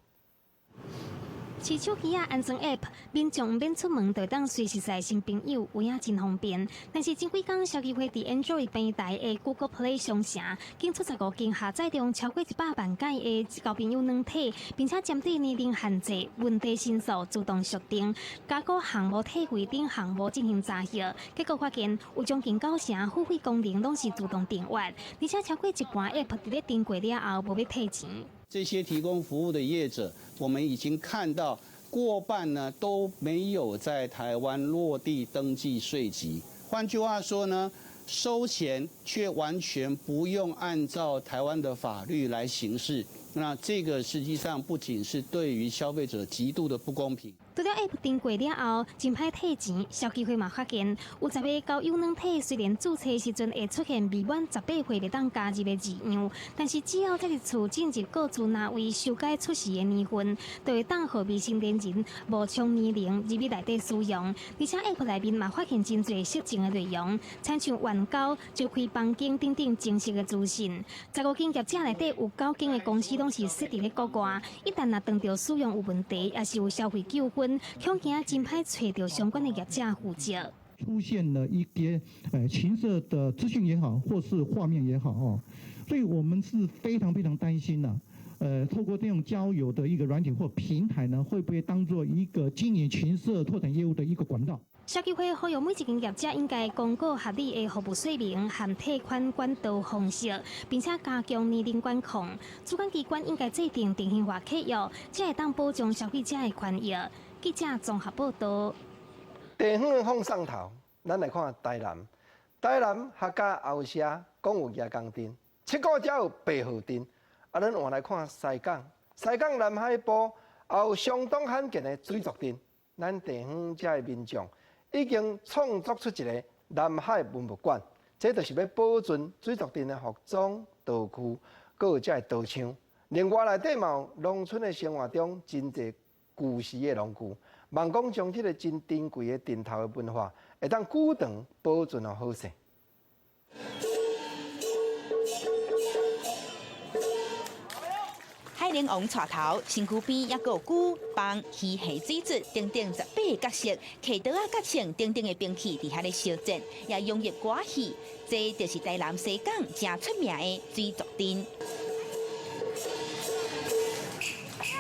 飼手機仔安裝 App，民眾毋免出門就當隨時識新朋友，有影真方便。但是前幾工消基會佇 Android 平台的 Google Play 商城，檢出15間下載量超過100萬改的交朋友軟體，並且針對年齡限制、問題申訴自動設定、加固項目退費等項目進行查核，結果發現有將近九成付費功能攏是自動訂閱，而且超過一半 App 佇咧訂過了後無欲退錢。這些提供服務的業者，我們已經看到過半呢都沒有在台灣落地登記稅籍。換句話說呢，收錢卻完全不用按照台灣的法律來行事。那這個實際上不僅是對於消費者極度的不公平。除了 App 登過了後，真歹退錢，消基會嘛發現有10個交友軟體雖然註冊時陣會出現未滿18歲袂當加入的字樣，但是只要這一次進入個資單位修改出世的年份，就會當予未成年人冒充年齡入去內底使用。而且 App 內面嘛發現真濟色情的內容，親像援交、召開房間等等情色的資訊。15間業者內底有9間的公司攏是設佇咧國外，一旦若當著使用有問題，抑是有消費糾紛，恐驚真歹揣著相關的業者負責。出現了一些情色的資訊也好，或是畫面也好，哦，所以我們是非常非常擔心呐。透過這種交友的一個軟體或平台呢，會不會當做一個經營情色拓展業務的一個管道？消基會呼籲每一間業者應該公告合理的服務說明和退款管道方式，並且加強年齡管控。主管機關應該制定定型化契約，才會當保障消費者的權益。記者綜合報道。地方的放送頭，咱來看台南。台南客家後社講有蜈蚣陣，七股才有白鶴陣。啊，咱換來看西港，西港南海埔也有相當罕見的水族陣。咱地方遮的民眾已經創作出一個南海文物館，這就是欲保存水族陣的服裝、道具，閣有遮的刀槍。另外內底嘛有農村的生活中真濟舊時的農具，望講將這個真珍貴的陣頭的文化，會當久長保存予好勢。海龍王帶頭，身軀邊猶閣有龜、蚌、魚、蝦、水卒等等18個角色，提刀仔、甲槍等等的兵器佇遐咧相戰，也融入歌戲。這就是台南西港誠出名的水族陣。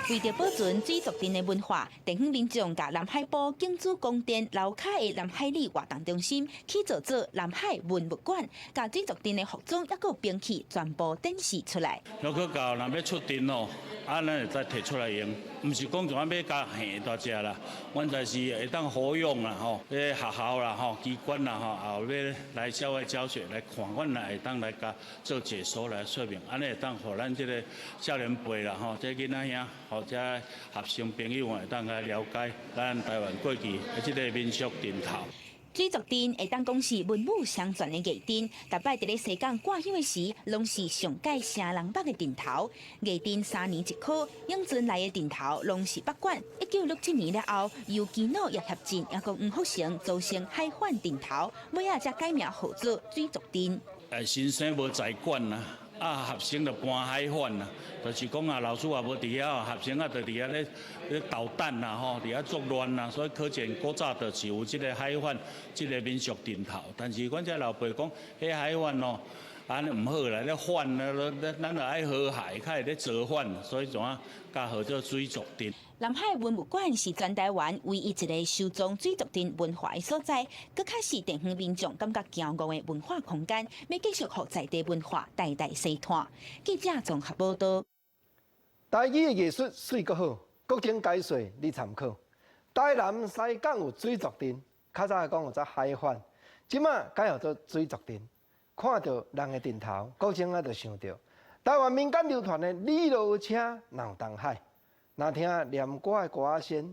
為著保存水族陣的文化，地方民眾共南海埔景主宮殿樓跤的南海里活動中心起造做南海文物館，共水族陣的服裝猶閣兵器全部展示出來。如果到若欲出陣哦，啊，咱會使提出來用，毋是講像按欲共嚇大隻啦，阮就是會當活用啦吼，咧學校啦吼，機關啦吼，後欲來校外教學來看，阮也會當來共做解說來說明，按呢會當予咱這個少年輩啦吼，這囡仔兄。或者學生朋友會當來了解咱台灣過去的這個民俗陣頭。水族陣會當講是文武雙全的藝陣，逐擺佇咧西港掛香的時，攏是上蓋聲人目的陣頭。藝陣3年一考，永春來的陣頭攏是北管。1967年了後，由基諾葉協進猶閣黃福成組成海泛陣頭，尾仔才改名號做水族陣。先生無在管啊。啊，學生就搬海泛啦，就是講啊，老師也無佇遐，學生啊就佇遐咧咧搗蛋啦，吼，佇遐作亂啦，所以可見古早就是有這個海泛，這個民俗陣頭。但是阮這老輩講，彼海泛哦，按呢毋好啦，咧反啊，咱著愛和諧，較會咧造反，所以怎啊，共號做水族陣。南海文物館是全台灣唯一一個收藏水族陣文化的所在，閣較是地方民眾感覺驕傲的文化空間，欲繼續予在地文化代代相傳。記者綜合報道。台語的藝術媠閣好，國情解說你參考。台南西港有水族陣，較早講有做海泛，這馬改號做水族陣。看著人的陣頭，國情仔就想著台灣民間流傳的李羅車鬧東海。若聽念歌的歌仔仙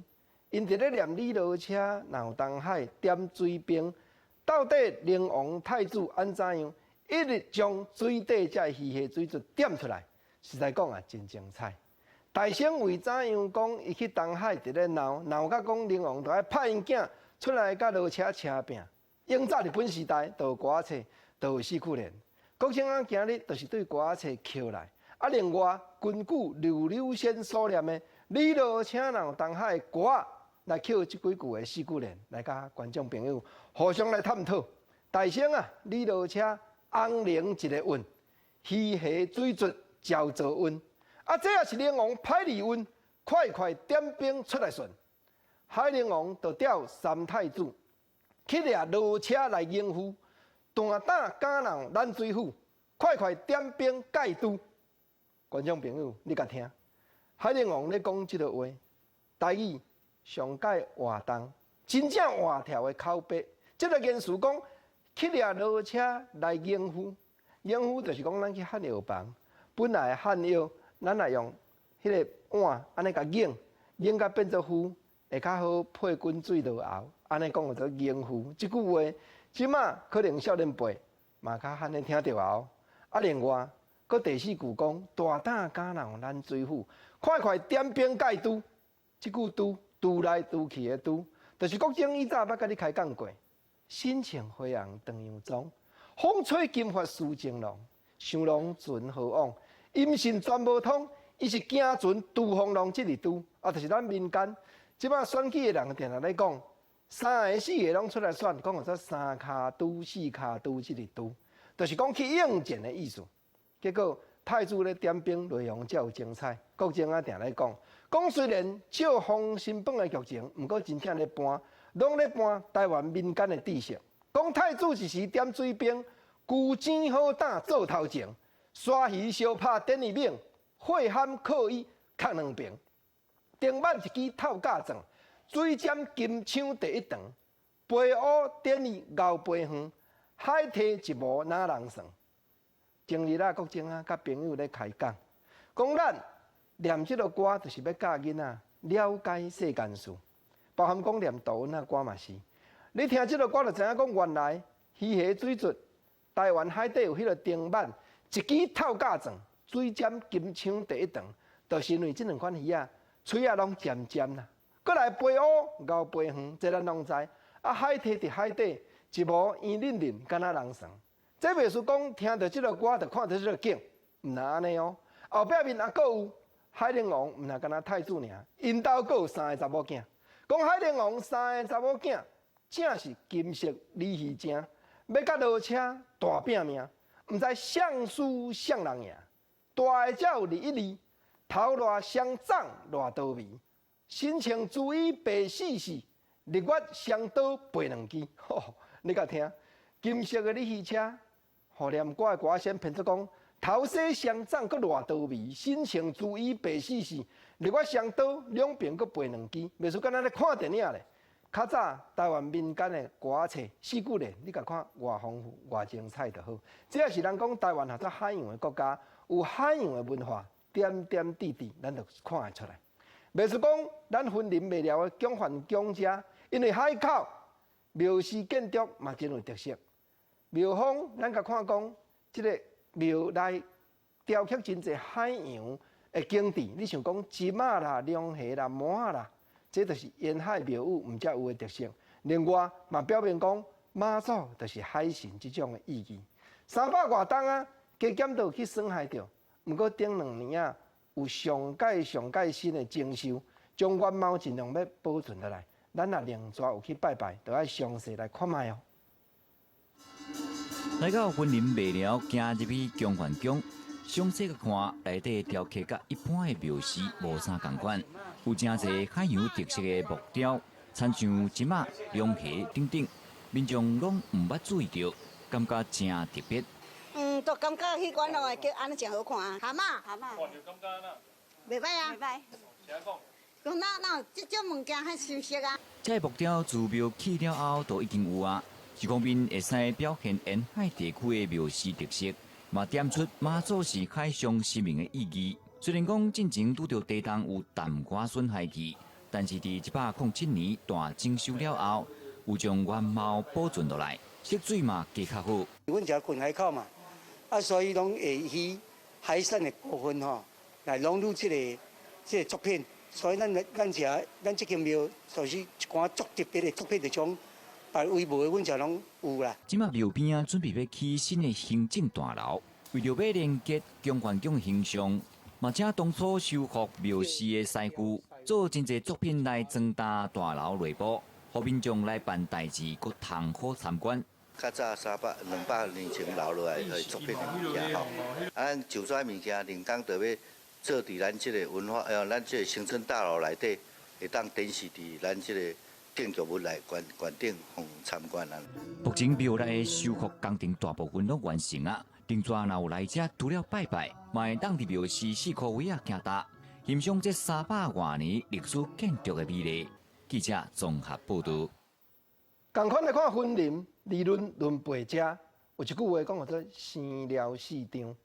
，𪜶佇咧念李羅車鬧東海點水兵，到底靈王太子按怎樣一直將水底這魚蝦水卒點出來？實在講啊，真精彩。大聖為怎樣講？伊去東海佇咧鬧鬧甲講靈王就愛拍𪜶囝出來佮羅車車拚。永早日本時代就有歌仔冊，就有四句聯。國清仔今日就是對歌仔冊抾來。啊，另外根據劉柳仙所念的李羅車鬧東海的歌來抾這幾句的四句聯，來佮觀眾朋友互相來探討。大聖啊，李羅車紅龍一个運，魚蝦水卒招造運。啊，這也是靈王歹利運，快快點兵出來順。海陵王就調三太子去掠羅車來應付，大膽敢鬧咱水府，快快點兵蓋都。觀眾朋友，你共聽，海陵王咧講這个話，台語上蓋活動，真正活跳的口白。這个言辭講，去掠騾車來迎夫，迎夫就是講咱去漢藥房，本來漢藥，咱來用彼个碗按呢共擰，擰甲變做糊，會較好配滾水落喉。按呢講叫做迎夫。這句話，這馬可能少年輩嘛較罕咧聽著啊。啊，另外，閣第四句講，大膽敢鬧咱水府，快快點兵蓋拄。這句拄拄來拄去的拄，就是國政以早捌共你開講過。身穿花紅長洋裝，風吹金髮似情郎，雙龍船何往？音信全無通，伊是行船拄風浪這个拄，啊，就是咱民間這擺選舉的人定定咧講，三个四个攏出來選，講叫做三跤拄四跤拄這个拄，就是講去應戰的意思。結果太子咧點兵內容才有精彩。國政啊定咧講，講雖然照封神榜的劇情，毋過真正咧搬，攏咧搬台灣民間的知識。講太子一時點水兵，孤錢好膽做頭前，鯊魚相拍典伊猛，火酣靠伊較兩爿。頂挽一支透甲鑽，水尖金槍第一長，飛烏典伊熬飛遠，海堤一無哪人算？前日啊，國政啊，佮朋友咧開講，講咱念這个歌，就是欲教囡仔了解世間事，包含講念杜恩仔歌嘛是。你聽這个歌就知影講，原來魚蝦水質，台灣海底有彼个頂挽，一支透甲鑽，水尖金槍第一長，就是因為這兩款魚仔，喙仔攏尖尖啦。閣來飛烏𠢕飛遠，這咱攏知。啊，海堤佇海底一無圓潤潤，敢若人算。這袂輸講聽著這个歌就看著這个景，毋若按呢哦。後壁面猶閣有海陵王，毋若干焦太子爾，𪜶兜閣有三个查某囝。講海陵王三个查某囝，正是金色鯉魚精，欲佮騾車大拚命，毋知誰輸誰人贏。大的才有21二，頭偌雙掌偌多眉，身穿朱衣白絲絲，日月雙刀背兩支。吼，你共聽，金色的鯉魚車。予念歌的歌仔先編做講，頭洗雙掌閣偌多眉，身穿朱衣白絲絲，日月雙刀兩爿閣背兩支，袂輸敢若咧看電影咧。較早台灣民間的歌仔冊四句聯，你共看偌豐富、偌精彩就好。這也是人講台灣號做海洋的國家，有海洋的文化，點點滴滴，咱就看會出來。袂輸講咱雲林麥寮的蔣范宮遮，因為海口廟寺建築嘛真有特色。廟方，咱共看講，這个廟內雕刻真濟海洋的景致。你像講金仔啦、龍蝦啦、蟆仔啦，這就是沿海廟宇毋才有的特色。另外嘛，表明講媽祖就是海神這種的意義。300外冬啊，加減都有去損害著。毋過頂兩年啊，有上蓋上蓋新的整修，將原貌盡量欲保存落來。咱若靈逝有去拜拜，就愛詳細來看覓哦。來到雲林麥寮，行入去江范宮，詳細共看內底雕刻佮一般的廟寺無啥仝款，有誠濟海洋特色的木雕，親像金仔、龍蝦等等，民眾攏毋捌注意著，感覺誠特別。嗯，就感覺彼款咯，叫按呢誠好看啊。蛤蟆，蛤蟆。袂䆀啊。袂䆀。講哪哪有這種物件遐熟悉啊？這个木雕自廟起了後，就已經有啊。一方面會使表現沿海地區的廟寺特色，嘛點出媽祖是海上神明的意義。雖然講進前拄著地動有淡薄損害去，但是佇107年大整修了後，有將原貌保存落來，色水嘛加較好。阮遮近海口嘛，啊，所以攏會以海產的部分吼來融入這个作品，所以咱遮咱這間廟就是一寡足特別的作品，就將。別位無的，阮遮攏有啦。這馬廟邊仔準備欲起新的行政大樓，為著欲連結江范宮形象，嘛請當初修復廟寺的師傅做真濟作品來裝搭大樓內部，予民眾來辦代誌，閣通好參觀。較早三百兩百年前留落來的作品的物件吼，啊，咱就這物件，靈感就欲做佇咱這个文化，咱這个行政大樓內底，會當展示佇咱這个建築物內館頂予參觀啊。目前廟內的修復工程大部分攏完成啊，顶逝若有來遮除了拜拜，嘛會當佇廟寺四箍圍仔行踏，欣賞這300外年歷史建築的美麗。記者綜合報導。仝款來看雲林二崙崙背遮有一句話講叫做“生寮四張”，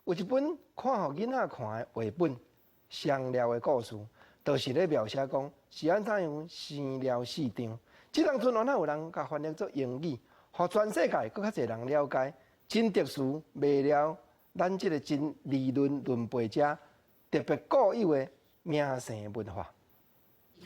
有一本看予囡仔看的繪本《雙寮的故事》，就是咧描寫講是按怎樣生寮四張。這當陣原來有人共翻譯做英語，予全世界閣較濟人了解，真特殊賣了咱這個真二崙崙背遮特別固有的名姓文化。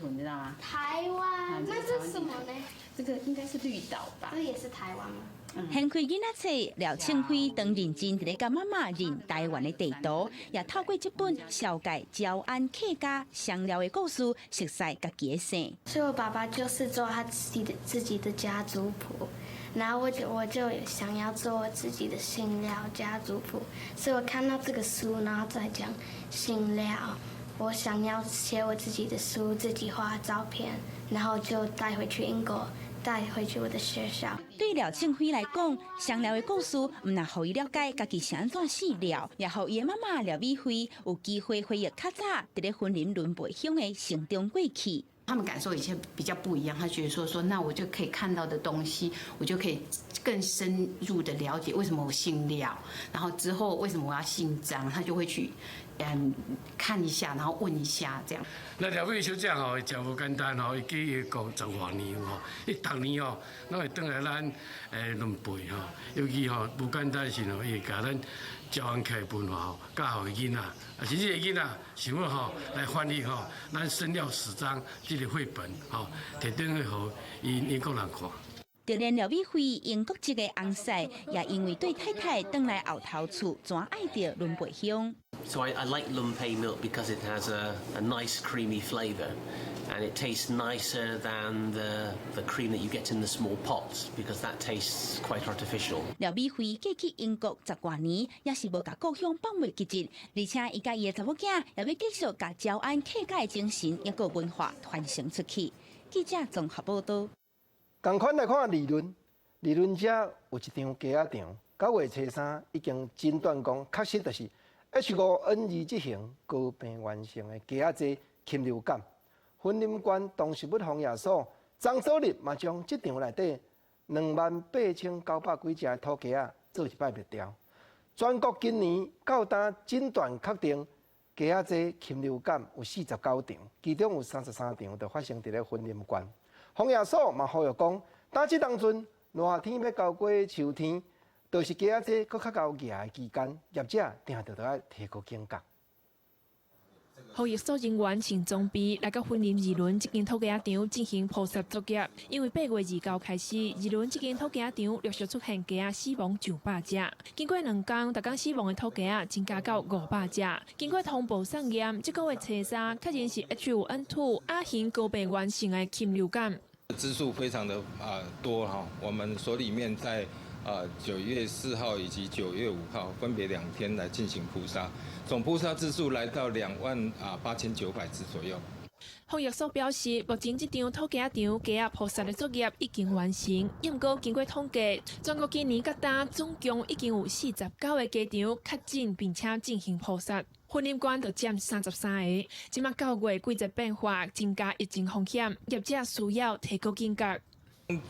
你知道嗎？台灣，那這是什麼呢？這個應該是綠島吧？這也是台灣嗎？掀開囡仔冊，廖慶輝當認真佇咧共媽媽認台灣的地圖，也透過這本紹介詔安客家雙寮的故事，熟悉家己的姓。所以我爸爸就是做他自己的家族譜，然後我就想要做我自己的姓廖家族譜，所以我看到這個書，然後再講姓廖。我想要寫我自己的書，自己畫照片，然後就帶回去英國，帶回去我的學校。對廖慶輝來講，雙寮的故事毋但予伊了解家己是按怎姓廖，也予伊的媽媽廖美惠有機會回憶較早佇咧雲林崙背鄉的成長過去。他們感受一切比較不一樣，他覺得說，那我就可以看到的東西，我就可以更深入的了解為什麼我姓廖，然後之後為什麼我要姓張，他就會去看一下，然後問一下這樣。那廖美小姐吼，真無簡單吼，伊去英國十外年吼，伊逐年吼，攏會轉來咱崙背吼，尤其吼無簡單是吼，伊會共咱詔安客文化吼教予囡仔，啊，甚至囡仔想欲吼來翻譯吼咱生廖死張這個繪本吼，提轉去予𪜶英國人看。就連廖美惠英國籍的翁婿，也因為對太太轉來後頭厝，轉愛著崙背鄉。 So I like Lum Pei milk because it has a nice creamy flavour and it tastes nicer than the cream that you get in the small pots because that tastes quite artificial. 廖美惠嫁去英國十外年，也是無共故鄉放袂記得，而且伊佮伊的查某囝也欲繼續共詔安客家的精神，抑閣文化傳承出去。記者綜合報導。仝款來看二崙，二崙遮有一場雞仔場，9月初3已經診斷講，確實就是 H5N2這型高病原性的雞仔濟禽流感。雲林縣動植物防疫所昨晡日嘛將這場內底28,900幾隻土雞仔做一擺滅掉。全國今年到今診斷確定雞仔濟禽流感有49場，其中有33場就發生佇咧雲林縣。防疫所嘛呼籲講，當這當陣熱天欲交過秋天，就是雞仔濟閣較𠢕掠的期間，業者定著著愛提高警覺。防疫所人員穿裝備來到雲林二崙這間土雞仔場進行撲殺作業，因為8月29開始，二崙這間土雞仔場陸續出現雞仔死亡上百隻。經過兩工，逐工死亡的土雞仔增加到500隻。經過通報送驗，這個月初三確認是 H5N2 亞型高病原性的禽流感。只數非常的多哈，我們所裡面在9月4號以及9月5號分別2天來進行撲殺，總撲殺隻數來到28,900隻左右。防疫所表示，目前這場土雞仔場雞仔撲殺的作業已經完成。毋過經過統計，全國今年到今總共已經有49個雞場確診並且進行撲殺，雲林縣就佔33個。這馬9月季節變化，增加疫情風險，業者需要提高警覺。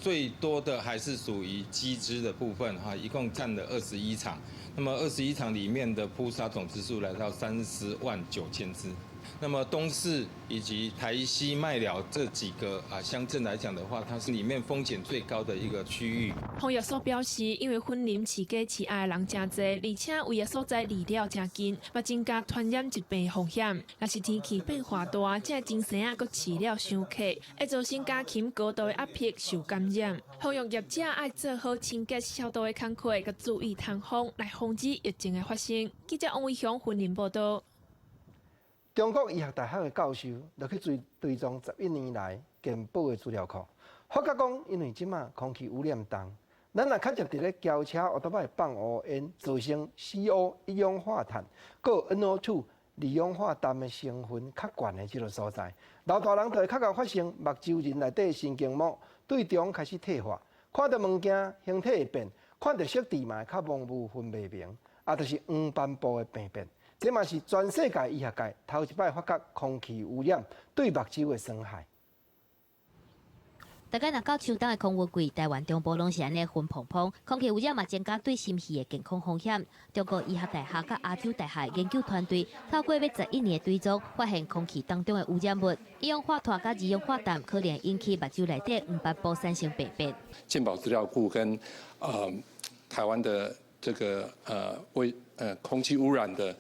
最多的還是屬於雞隻的部分哈，一共佔了21場。那麼21場裡面的撲殺總隻數來到309,000隻。那麼東勢以及台西麥寮這幾個鄉鎮來講的話，它是裡面風險最高的一個區域。防疫所表示，因為雲林飼雞飼鴨的人誠濟，而且圍的所在離鳥誠近，嘛增加傳染疾病風險。若是天氣變化大，這精牲仔閣飼料傷客，會造成家禽高度的壓迫受感染。呼籲業者愛做好清潔消毒的工課，佮注意通風，來防止疫情的發生。記者王偉雄雲林報道。中國醫學大學的教授落去追蹤11年來健保的資料庫，發覺講，因為這馬空氣污染重，咱若較捷佇咧轎車烏托擺放烏煙，造成 CO 一氧化碳，閣 NO2 二氧化氮的成分較懸的這個所在，老大人就會較𠢕發生目睭仁內底神經膜對中開始退化，看著物件形體會變，看著色澤嘛會較模糊分袂明，啊，就是黃斑部的病變。這嘛是全世界醫學界頭一擺發覺空氣污染對目睭的傷害。大概若到秋冬的空污季，台灣中部攏是按呢昏蓬蓬，空氣污染嘛增加對心肺的健康風險。中國醫學大學佮亞洲大學研究團隊透過欲11年的追蹤，發現空氣當中的污染物，一氧化碳佮二氧化氮可能引起目睭內底黃斑部產生病變。健保資料庫跟台灣的這個為空氣污染的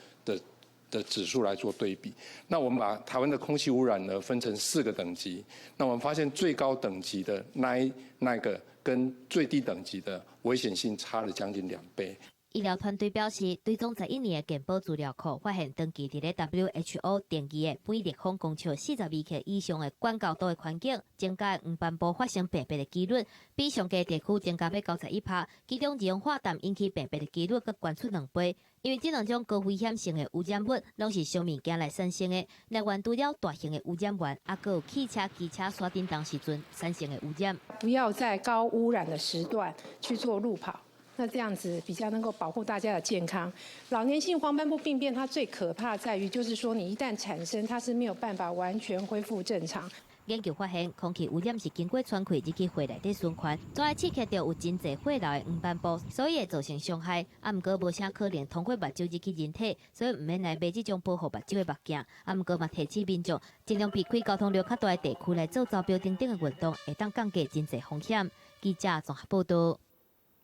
指數來做對比，那我們把台灣的空氣污染呢分成四個等級，那我們發現最高等級的那個跟最低等級的危險性差了將近2倍。醫療團隊表示，追蹤十一年的健保資料庫，發現長期佇咧 WHO 定義的每立方公尺42克以上的懸高度的環境，增加黃斑部發生病變的幾率，比上低地區增加欲91%。其中二氧化氮引起病變的幾率閣懸出2倍。因為這兩種高危險性的污染物，攏是燒物件來產生的。來源除了大型的污染源，猶閣有汽車、機車徙振動時陣產生的污染。不要在高污染的時段去做路跑。那這樣子比較能夠保護大家的健康。老年性黃斑部病變，它最可怕在於，就是說你一旦產生，它是沒有辦法完全恢復正常。研究發現，空氣污染是經過喘氣入去血內底循環，總愛刺激著有真濟血流的黃斑部，所以會造成傷害。啊，毋過無啥可能通過目睭入去人體，所以毋免來買這種保護目睭的目鏡。啊，毋過嘛提醒民眾，盡量避開交通流較大的地區來做招標等等的運動，會當降低真濟風險。記者綜合報道。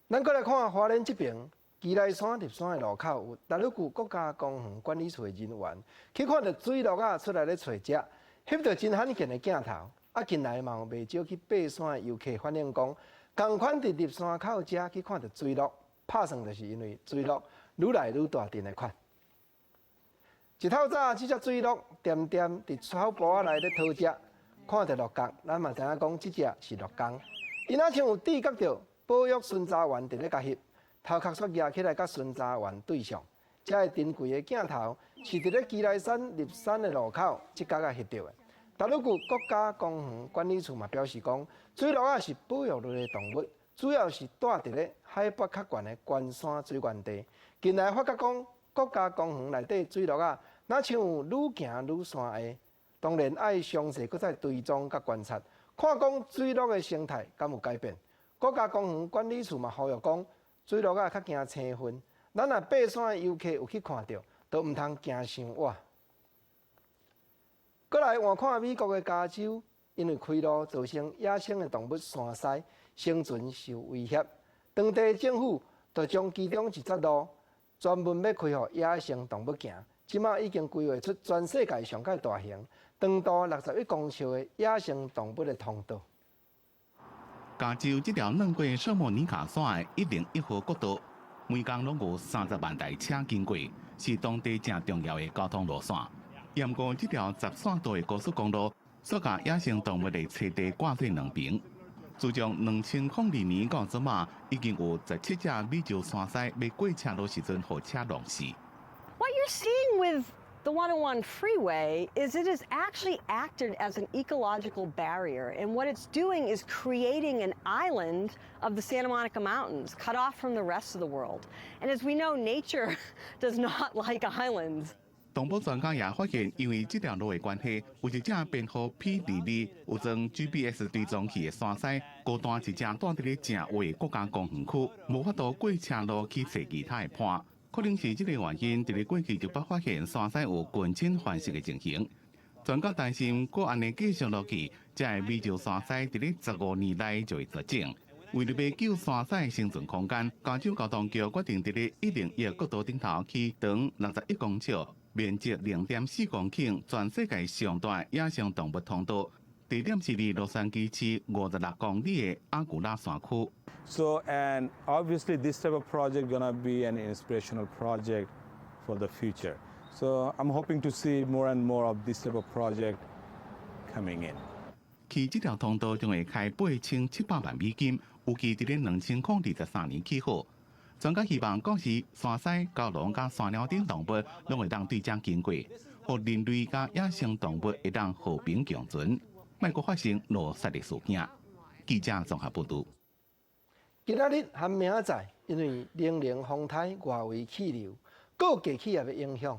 咱閣來看花蓮這爿基來山入山的路口，有大陸國家公園管理處的人員去看著水鹿仔出來咧揣食，翕著真罕見的鏡頭。啊，近來嘛有袂少去爬山的遊客反映講，仝款佇入山口遮去看著水鹿，拍算就是因為水鹿愈來愈大陣的款。一透早，這隻水鹿恬恬佇草埔仔內咧討食，看著鹿角，咱嘛知影講這隻是鹿公。伊若像有知覺著保育巡查員佇咧共翕，頭殼煞舉起來佮巡查員對上。這个珍貴的鏡頭是佇咧基來山入山的路口，這角仔翕著的。大陸國家公園管理處嘛表示講，水鹿仔是保育類的動物，主要是蹛佇咧海拔較懸的關山水源地。近來發覺講，國家公園內底水鹿仔，若像有愈行愈山下，當然愛詳細閣再追蹤佮觀察，看講水鹿的生態敢有改變。國家公園管理處嘛呼籲講，水鹿仔較驚青雲，咱若爬山的遊客有去看著，都毋通驚傷倚。閣來換看美國的加州，因為開路造成野生的動物山獅生存受威脅，當地政府就將其中一節路專門欲開予野生動物行。這馬已經規劃出全世界上蓋大型、長度61公尺的野生動物的通道。加州這條橫過聖莫尼卡山的101號國道，每工攏有30萬台車經過，是當地誠重要的交通路線。毋過這條十線道的高速公路，煞共野生動物的棲地割做兩爿。自從2002年到這馬，已經有17隻美洲山獅欲過車路時陣，予車撞死。 What you're seeing with the 101 freeway is it has actually acted as an ecological barrier. And what it's doing is creating an island of the Santa Monica Mountains, cut off from the rest of the world. And as we know, nature does not like islands. 動物專家也發現，因為這條路的關係，有一隻編號 P22有裝 GPS 追蹤器的山獅，孤單一隻蹛佇咧誠遠的國家公園區，無法度過車路去揣其他的伴。可能是這個原因，佇咧過去就捌發現山獅有近親繁殖的情形。專家擔心，閣按呢繼續落去，這个美洲山獅佇咧15年內就會絕種。為著欲救山獅生存空間，加州交通局決定佇咧101國道頂頭起長61公尺、面積0.4公頃、全世界上大野生動物通道。地點是離洛杉磯市56公里的阿古拉山區。 So, and obviously this type of project gonna be an inspirational project for the future. So I'm hoping to see more and more of this type of project coming in. 起這條通道將會開8700萬美金，預計佇咧2023年起好。專家希望，到時山獅、郊狼佮山貓等動物攏會當對遮經過，予人類佮野生動物會當和平共存，莫閣發生路殺的事件。記者綜合報導。今仔日和明仔載，因為冷凝風颱外圍氣流，閣低氣壓的影響，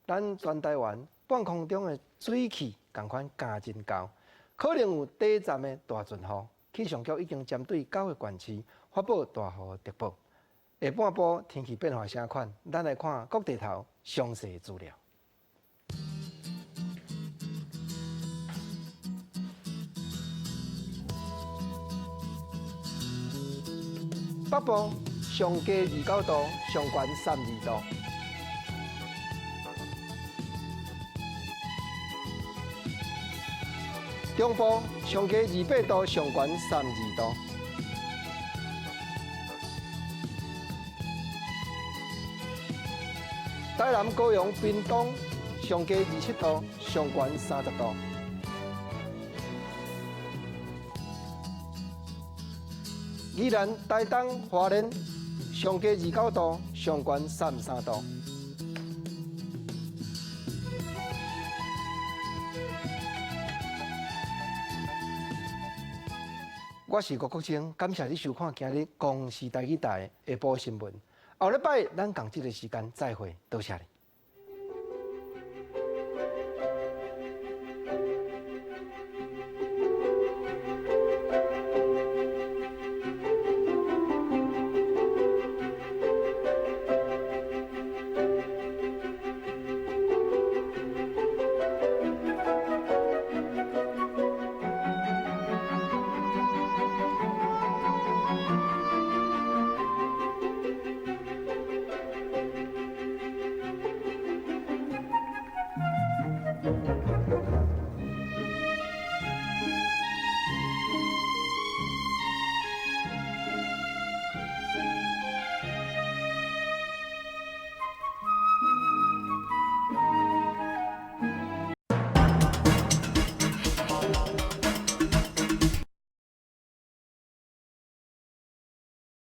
咱全台灣半空中的水汽仝款加真厚，可能有短暫的大陣雨。氣象局已經針對九個縣市發布大雨特報。下半晡天氣變化啥款？咱來看各地頭詳細資料。北部上低29度，上懸32度。中部上低28度，上懸32度。台南、高雄、屏東上低27度，上懸30度。宜蘭、台東、花蓮上低29度，上懸33度。我是郭國清，感謝你收看今日公視台語台下晡新聞。後禮拜咱仝這个時間再會，多謝你。